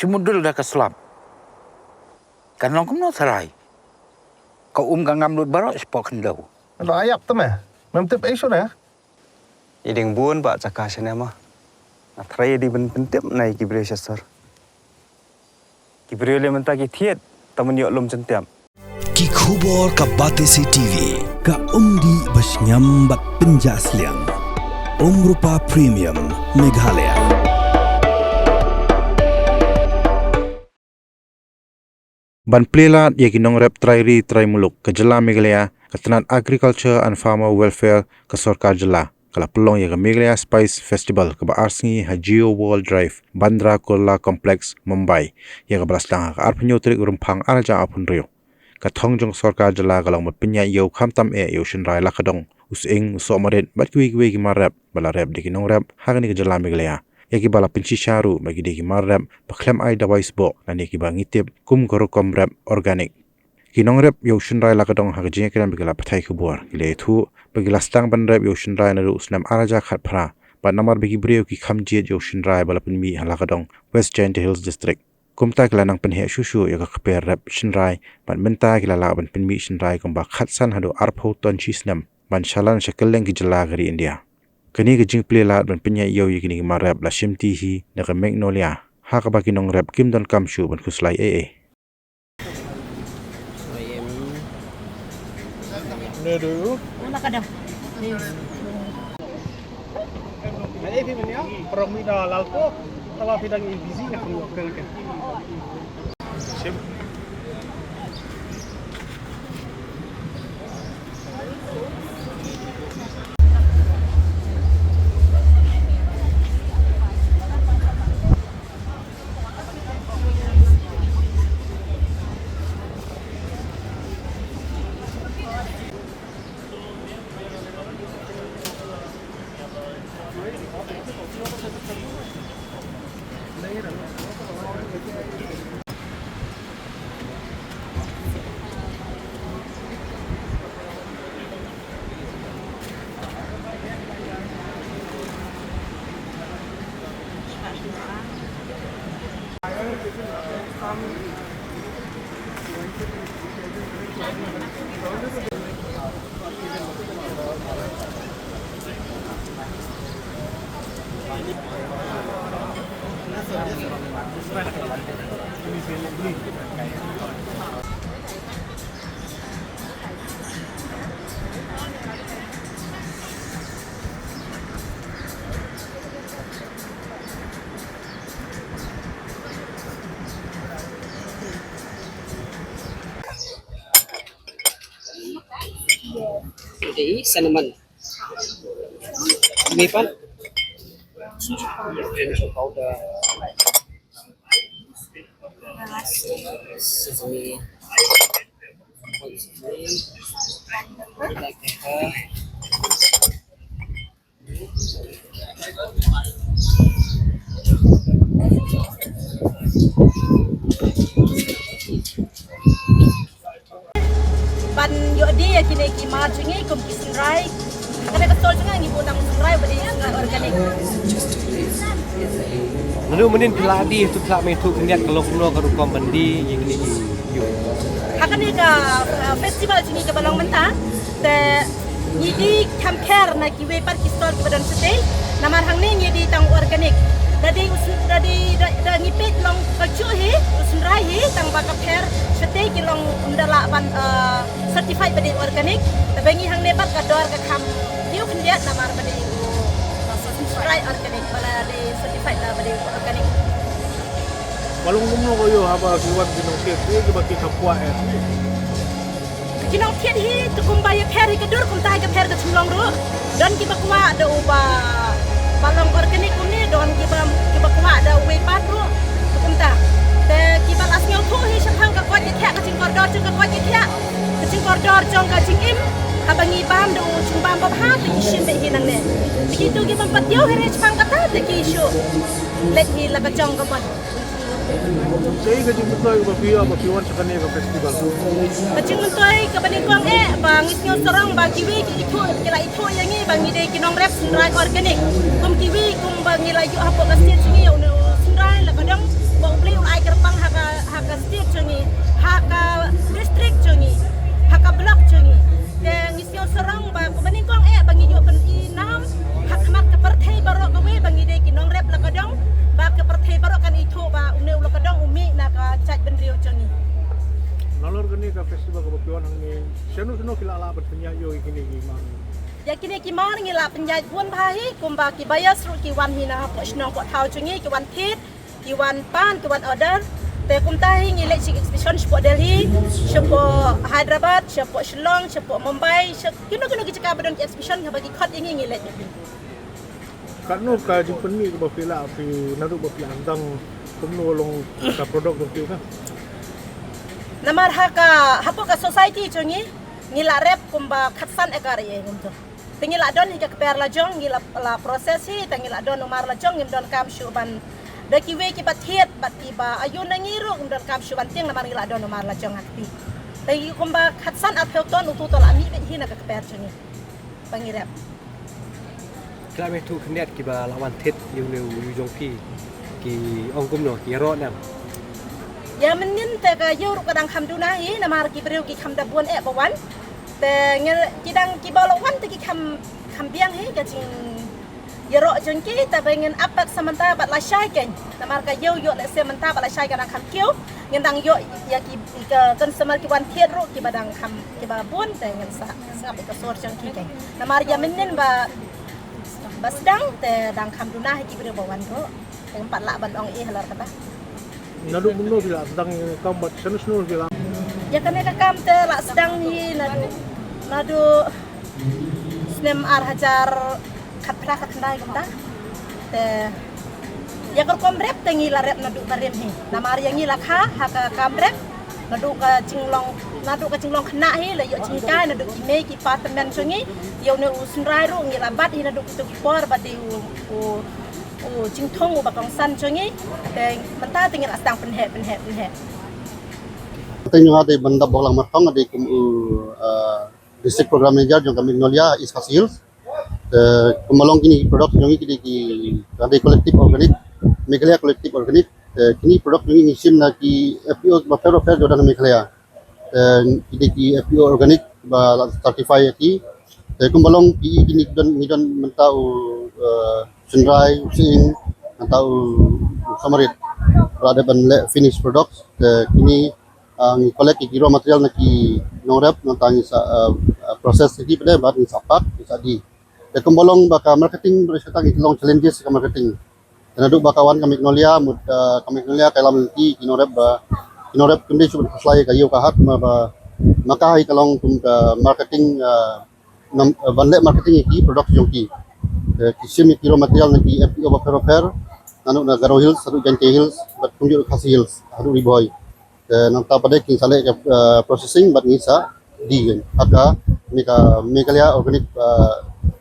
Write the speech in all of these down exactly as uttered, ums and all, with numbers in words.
Te mudul da ka slap. Kan long kumno tharai. Ka um ka ngam lut baroh shapoh khyndew. Lo ayap te me. Mem tip ei shuh ne. I ding bun ba jaka shane ma. Nga tharai i ding ban pyntip na i ki briew sha sor. Ki briew le mynta ki thied, ta man ïoh lum jyntiap. Ki khubor ka Batesi T V, ka umdih ba shngiam bad pynjah sliang. Umrupa Premium, Meghalaya. Ban plie lad ïa ki nongrep trai ri trai muluk ka jylla Meghalaya, ka tnat Agriculture and Farmer Welfare ka sorkar jylla, ka la pynlong ïa ka Meghalaya Spice Festival kaba ar sngi ha Jio World Drive, Bandra Kurla Complex, Mumbai, ïa kaba la sdang ha ka arphew hynñiew tarik u Rymphang arhajar arphew hynriew. Ka thong jong ka sorkar jylla ka long ban pynïaid ïew khamtam eh ïa u shynrai la ka dong, u sying, u soh marit bad kiwei kiwei ki mar rep ba la rep da ki nongrep ha kane ka jylla Meghalaya. Ïa kiba la pynshisha ruh ba ki dei ki mar rep ba khlem ai dawai sboh lane kiba ngi tip kum ka rukom rep organic. Ki nongrep ïa u shynrai la ka dong ha ka jingïakren bad ki lad pathai khubor ki la ïathuh ba ki la sdang ban rep ïa u shynrai naduh u snem arhajar khatphra bad namar ba ki briew ki kham jied ïa u shynrai ba la pynmih ha la ka dong West Jaintia Hills District. Kumta ki la nang pynheh shuh shuh ïa ka kper rep shynrai bad mynta ki la lah ban pynmih shynrai kumba khatsan haduh arphew ton shi snem ban shalan sha kylleng ki jylla ka ri India. Kane ka jingplie lad ban pynïaid ïew ïa kine ki mar rep la shimti hi da ka Magnolia, ha kaba ki nongrep kim donkam shuh ban khuslai ei ei. Jadi, cinnamon. Ini pan. Ginger powder. Sesame. White sesame. Black pepper. Ban ïoh die ïa kine ki mar jong ngi kum ki synrai. Kane ka stall jong ngi ngi buh tang synrai ba dei synrai organic. Naduh mynnin phi la die, to phi la mih, to khyndiat ka long kumno ka rukom ban die ïa kine ki ïew? Ha kane ka, uh, festival jong ngi kaba long mynta, te ngi die kham kher na kiwei pat ki stall kiba don shatei. Namar hangne ngi die tang organic. Da dei u syn-, da dei, da, da ngi peit long ka juh hi, u synrai hi, tang ba ka pher shatei ki long ym da lah ban, uh, certified ba dei organic. Te ba ngi hangne pat ka dor ka kham kiew khyndiat namar ba dei u, uh, synrai organic, ba la dei certified da ba dei organic. Ka long kumno ka ïew haba ki wan ki nongthied, kiba ki kham kwah eh? Ki nongthied hi, te kumba ïapher hi ka dur, kumta hi ka pher ka jinglong ruh. Don kiba kwah da uba, ba long organic kumne, don kiba, kiba kwah da uwei pat ruh, kumta. Te kiba la sngewthuh hi shaphang ka koit ka khiah, ka jingkordor jong ka koit ka khiah, ka jingkordor jong ka jingim, haba ngi bam da u jingbam babha, te ngi shim beit hi nangne. Te kito ki bym pat ïoh hi re shaphang kata, te ki shu leit hi la ka jong ka mon. Kaei ka jingmyntoi kaba phi ïoh ba phi wan sha kane ka festival? Ka jingmyntoi kaba nyngkong eh ba ngi sngew sarong ba kiwei ki ithuh, ki la ithuh ïa ngi ba ngi dei ki nongrep synrai organic. Kum kiwei kumba ngi la ïoh hapoh ka state jong ngi ïa une u synrai la ka dong ba U Blei u la ai Festival kaba phi wan hangne, shano shano ki la lah ban pynïaid ïa kine ki mar? Ïa kine ki mar ngi la pynïaid bun bha hi, kumba ki buyers ruh ki wan hi na hapoh shnong hapoh thaw jong ngi, ki wan thied, ki wan pan, ki wan order. Te kumta hi ngi leit sha exhibition shapoh Delhi, shapoh Hyderabad, shapoh Shillong, shapoh Mumbai, sha kino kino ki jaka ba don ki exhibition kaba ki khot ïa ngi, ngi leit. Katno ka jingpynmih kaba phi lah, phi naduh ba phi lah sdang, kumno long ka product jong phi ka? Namar ha ka, hapoh ka society jong ngi, ngi la rep kumba khatsan acre ïa kumto. Te ngi la don hi ka kper la jong, ngi la, la process hi, te ngi la don u mar la jong, ngim don kam shuh ban da kiwei kiba thied bad kiba ayu na ngi ruh, ngim don kam shuh ban tieng namar ngi la don u mar la jong ha kti. Te ngi kumba khatsan arphew ton utu to la mih beit hi na ka kper jong ngi ba ngi rep. Ki la mih thuh khyndiat kiba la wan thied ïa une u ïew jong phi, ki ong kumno, ki ïaroh ne em? Ïa mynnin te ka ïew ruh ka dang kham duna hi namar ki briew ki kham da bun eh ba wan. Te ngi, ki dang kiba la wan te ki kham, kham biang hi ka jingïaroh jong ki, te ba ngin ap pat sa mynta bad lashai keiñ. Namar ka ïew ïoh lehse mynta bad lashai ka dang kham kiew. Ngin dang ïoh ïa ki, ki ka consumer ki wan thied ruh kiba dang kham, kiba bun, te ngin sa sngap ïa ka sur jong ki keiñ. Namar ïa mynnin ba, ba sdang te dang kham duna hi ki briew ba wan ruh. Te ngim pat lah ban ong ei halor kata. Naduh kumno phi la sdang ïa kane ka kam bad shano shano phi la? Ïa kane ka kam te la sdang hi naduh, naduh snem ar hajar khatphra khatkhyndai kumta. Te ïa ka rukom rep te ngi la rep naduh barim hi. Namar ïa ngi la kha ha ka kam rep naduh ka jinglong, naduh ka jinglong khynnah hi, la ïoh jinghikai naduh ki mei ki pa tymmen jong ngi. Ïa une u synrai ruh ngi la bat hi naduh kito ki por ba dei u, u, u jingthung uba kongsan jong ngi. Te mynta te ngi la sdang pynheh, pynheh, pynheh. Te ngi nga dei ban da Bholang Marthong, nga dei kum u, ah, District Program Manager jong ka Magnolia East Khasi Hills. Te kumba long kine ki product jong ngi ki dei ki, ka dei Collective Organic, Meghalaya Collective Organic. Te kine ki product jong ngi ngi shim na ki F P O ba pher ba pher jong ka Meghalaya. Te ki dei ki F P O organic ba la certify ïa ki. Te kumba long ki, kine ki don, ngi don mynta u, eh, synrai, u sying, mynta u, u samarit. Ba la dep ban leh finished products. Te kine, ah, ngi collect ïa ki raw material na ki nongrep, nangta ngi sa, ah, ah, process ïa ki pat bad ngi sa pack, ngi sa die. Te kumba long ba ka marketing, ba sa tang ngi long challenges ka marketing. Te naduh ba ka wan ka Magnolia, mut, ah, ka Magnolia ka ïalam lynti ki nongrep ba, ki nongrep kynde shu ban khuslai ïa ka ïew ka hat, ma ba, ma ka hi ka long kum ka marketing, ah, nam, ah, ban leh marketing ïa ki product jong ki. Te ki shim ïa ki raw material na ki F P O ba pher ba pher, naduh na Garo Hills, haduh Jaintia Hills, bad kumjuh Khasi Hills, haduh Ri Bhoi. Te nangta pat de kin sa leh ka, eh, processing bad ngi sa die ha ka, ne ka Meghalaya Organic, eh,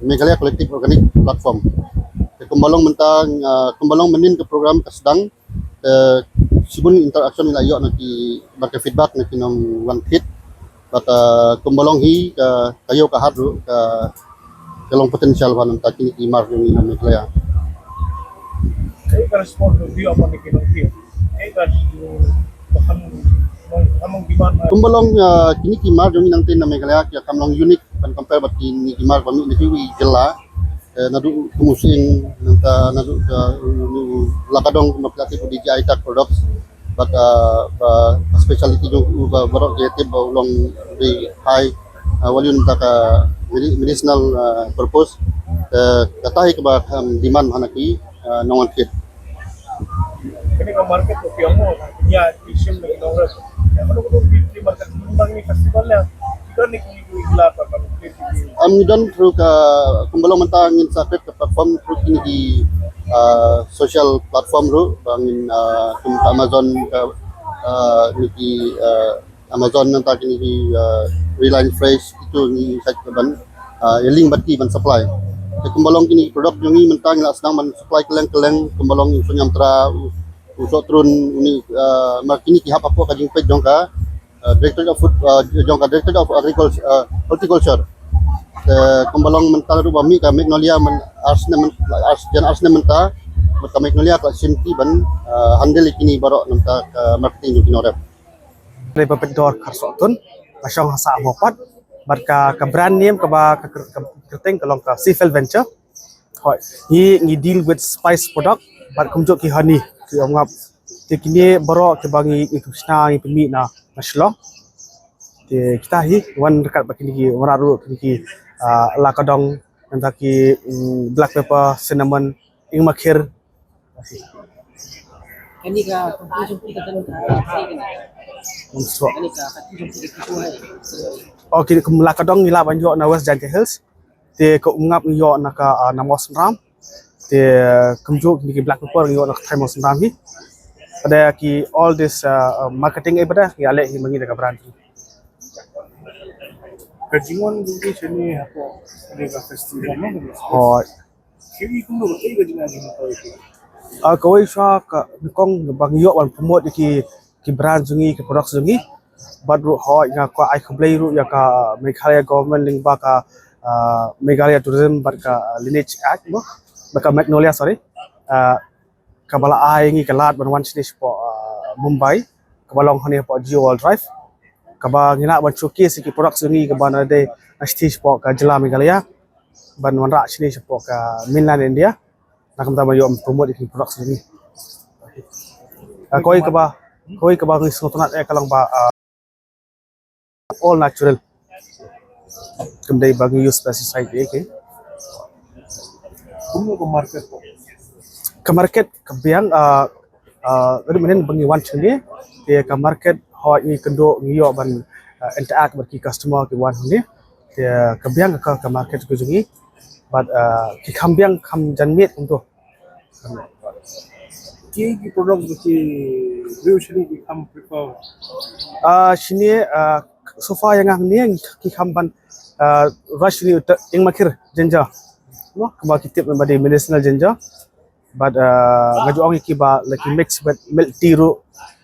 Meghalaya Collective Organic Platform. Te kumba long mynta, eh, kumba long mynnin ka program ka sdang, te shibun interaction la ïoh na ki, bad ka feedback na ki nongwan thied. Bad, eh, kumba long hi ka, ka ïew ka hat ruh ka, ka long potential ba nangta kine ki mar jong ngi na Meghalaya. Kaei ka response ruh ïoh ba ngi ki nongthied? Kaei ka, ba kham, kham demand? Kumba long, eh, kine ki mar jong ngi nangtei na Meghalaya ki kham long unique ban compare bad kine ki mar ba mih na kiwei ki jylla. Eh, naduh kum u sying, nangta naduh ka, u, u, la ka dong kumba phi la tip u D J I tag products. Bad, ah, ba, ba speciality jong u ba, baroh ki tip ba u long very high, ah, value nangta ka medi-, medicinal, ah, purpose. Eh, kata hi kaba, um, demand ha na ki, ah, nongwan thied. Kane ka market ko phi ong mo, ïa ki shim na ki nongrep. Ïa kano kano ki, ki market mynta kine festival ïa. Ki don ne ki, ki la ka, ka, ki, ki. Am, ngi don through ka, kumba long mynta ngin sa create ka platform through kine ki, ah, social platform ruh ba ngin, ah, kum ka Amazon ka, ah, kine ki, ah, Amazon nangta kine ki, ah, Reliance Fresh, kito ngi sa ban, ah, ïa link bad ki ban supply. Te kumba long kine ki product jong ngi mynta ngi la sdang ban supply kylleng kylleng, kumba long u sohñiamtra, u, u sohtrun, une, ah, mar kine ki hap hapoh ka jingpeit jong ka, ah, Directorate of Food, ah, jong ka Directorate of Agriculture, ah, Horticulture. Te kumba long mynta ruh ba mih ka Magnolia myn-, ar snem myn-, ar s-, jan ar snem mynta, bad ka Magnolia ka la shim ki ban, ah, handle ïa kine baroh nangta ka marketing jong ki nongrep. Dei ba Bedor Kharsohtun, ka shong ha Sahmawpat, bad ka, ka brand name kaba ka kyr-, ka kyrteng ka long ka Seafield Venture. Hooid, ngi, ngi deal with spice product, bad kumjuh ki honey, ki ong ngap. Te kine baroh kiba ngi, ngi kynshna ngi pynmih na, na Shillong. Te kita hi wan ryngkat bad kine ki, wan ruh kine ki, ah, la ka dong, nangta ki, mm, black pepper, cinnamon, ing makhir. Kane ka katu jong phi kata ka, kane ka katu jong phi ka katu hai. Oh, kine kum la ka dong ngi lah ban ïoh na West Jaintia Hills. Te ka umngap ngi ïoh na ka, ah, na Mawsynram. Te kumjuh kine ki black pepper ngi ïoh na ka thaiñ Mawsynram hi. Bad ki all this, ah, marketing eh bad ngi ïaleh hi ma ngi da ka brand. Ka jingwan jong ki shane hapoh kane ka festival, no? Hooid. Ki wi kumno, kaei ka jingwan jong ki? Ah, kawei shuwa ka nyngkong ba ngi ïoh ban promote ïa ki, ki brand jong ngi, ki products jong ngi. Bad ruh hooid nga kwah ai khublei ruh ïa ka Meghalaya government lyngba ka, ah, Meghalaya Tourism bad ka Lineage Act, no? Bad ka Magnolia, sorry. Ah, kaba la ai ngi ka lad ban wan shane shapoh, ah, Mumbai, kaba long hangne hapoh Jio World Drive, kaba ngi lah ban showcase ïa ki products jong ngi kaba na dei na shatei shapoh ka jylla Meghalaya, ban wanrah shane shapoh ka mainland India, na ka bynta ban ïoh promote ïa ki products jong ngi. Ah, kawei kaba, kawei kaba ngi sngewtynnat eh ka long ba, ah, all natural. Kam dei ba ngi use pesticide eh, okay. Kumno ka market ko? Ka market ka biang, ah, ah, tadi mynhynnin ba ngi wan shane, te ka market hooid ngi kynduh ngi ïoh ban, ah, interact bad ki customer ki wan hangne. Te ka biang ka, ka market ka jong ngi. Bad, ah, ki kham biang kham janmiet kumto. Ki, ki product ki briew shane ki kham prefer? Ah, shane, ah, so far ïa nga hangne ki kham ban, ah, rush shane uta ing makhir ginger. No, kumba ki tip ba dei medicinal ginger. But, ah, nga ju ong ïa ki ba la ki mix with milk tea ruh,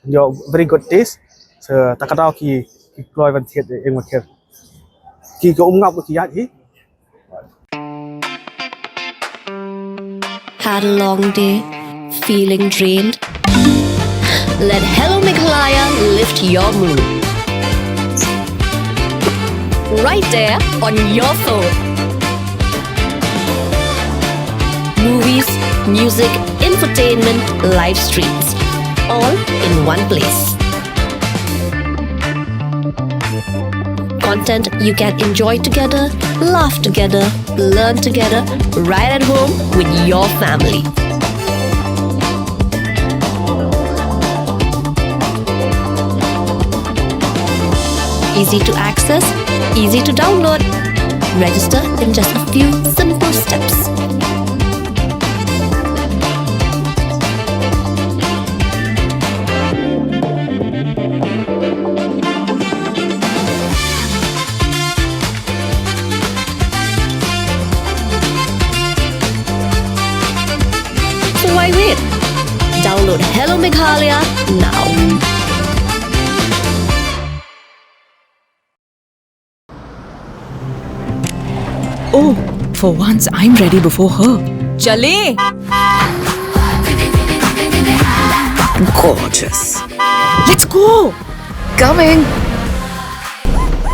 ïoh very good taste. So ta ka daw ki, ki kloi ban thied ing makhir. Ki, ki umngap ki ïaid hi. Had a long day? Feeling drained? Let Hello Meghalaya lift your mood. Right there on your phone. Movies, music, infotainment, live streams, all in one place. Content you can enjoy together, laugh together, learn together, right at home with your family. Easy to access, easy to download. Register in just a few simple steps. So why wait? Download Hello Meghalaya now. Oh, for once I'm ready before her. चलें? Gorgeous. Let's go. Coming.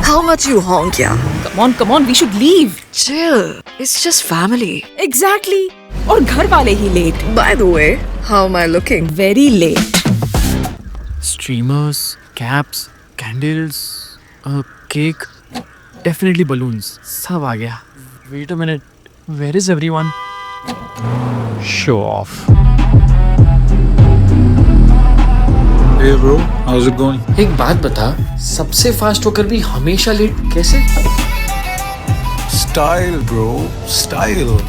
How much you honk, yeah? Come on, come on, we should leave. Chill. It's just family. Exactly. और घर वाले ही late. By the way, how am I looking? Very late. Streamers, caps, candles, a cake, definitely balloons. सब आ गया. Wait a minute, where is everyone? Show off. Hey bro, how's it going? एक बात बता, सबसे fast होकर भी हमेशा late कैसे? Style bro, style.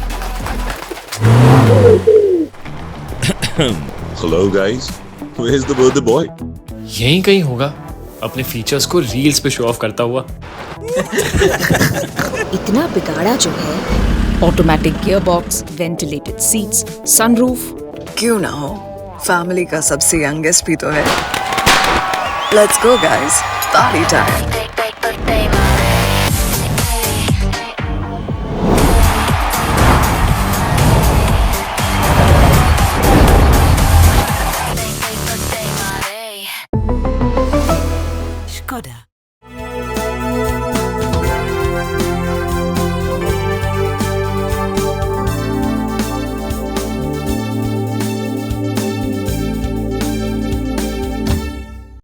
Hello guys, where's the birthday boy? यहीं कहीं होगा, अपने features को reels पे show off करता हुआ. इतना बिगाड़ा जो है. Automatic gearbox, ventilated seats, sunroof. क्यों ना हो, family का सबसे youngest भी तो है. Let's go guys, party time. Skoda.